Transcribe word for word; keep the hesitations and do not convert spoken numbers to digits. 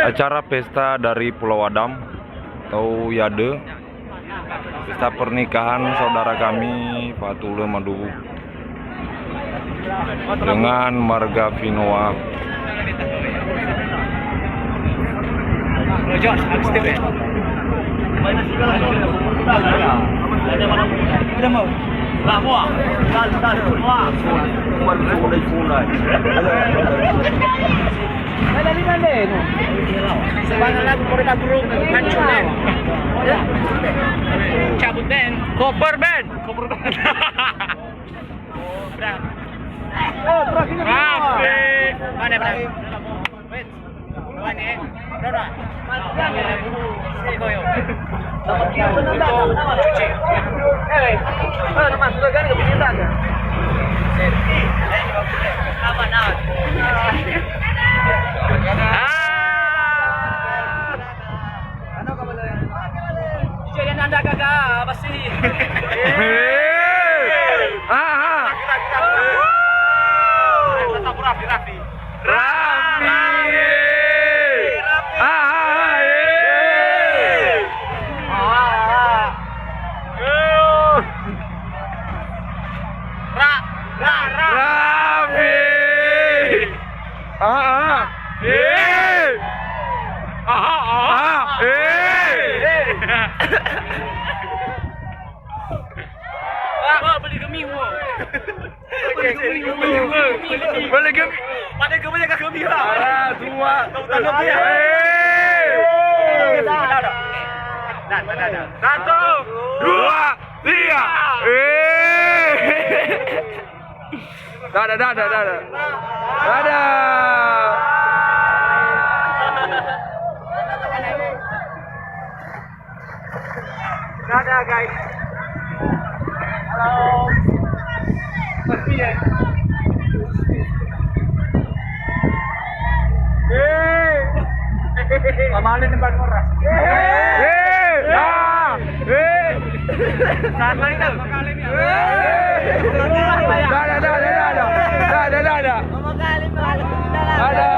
Acara pesta dari Pulau Adam atau Yade, pesta pernikahan saudara kami Fatulö Maduhu dengan marga Finoa. Cabut band. Cover band. Cover band. Mana, Bra? Jadi anda gagal pasti. Hei. Ah, ah. Tetap rapi-rapi. Rapi. Ah, ah, ah, eh. Ah, ah. Ra, ra, ra. Rapi. Ah, ah. Eh. Ah, ah, ah. Eh. Wah, beli gemi, wah. Boleh gemi. Pada gemi jaga gemi lah. Arah, dua. Tahu, tahu, ya. Eh. Dah, dah, dah. Dah, dah, dah. Satu, dua, tiga. Eh. Dadah, dadah, dadah. Dadah. Dadah, guys. Halo. Sepi, ya? Hei. Pamalin tempat orang. Hei. Hei. Ah. Hei. Saat lain, Kak. Dadah, dadah, dadah. Dadah, dadah. Ada.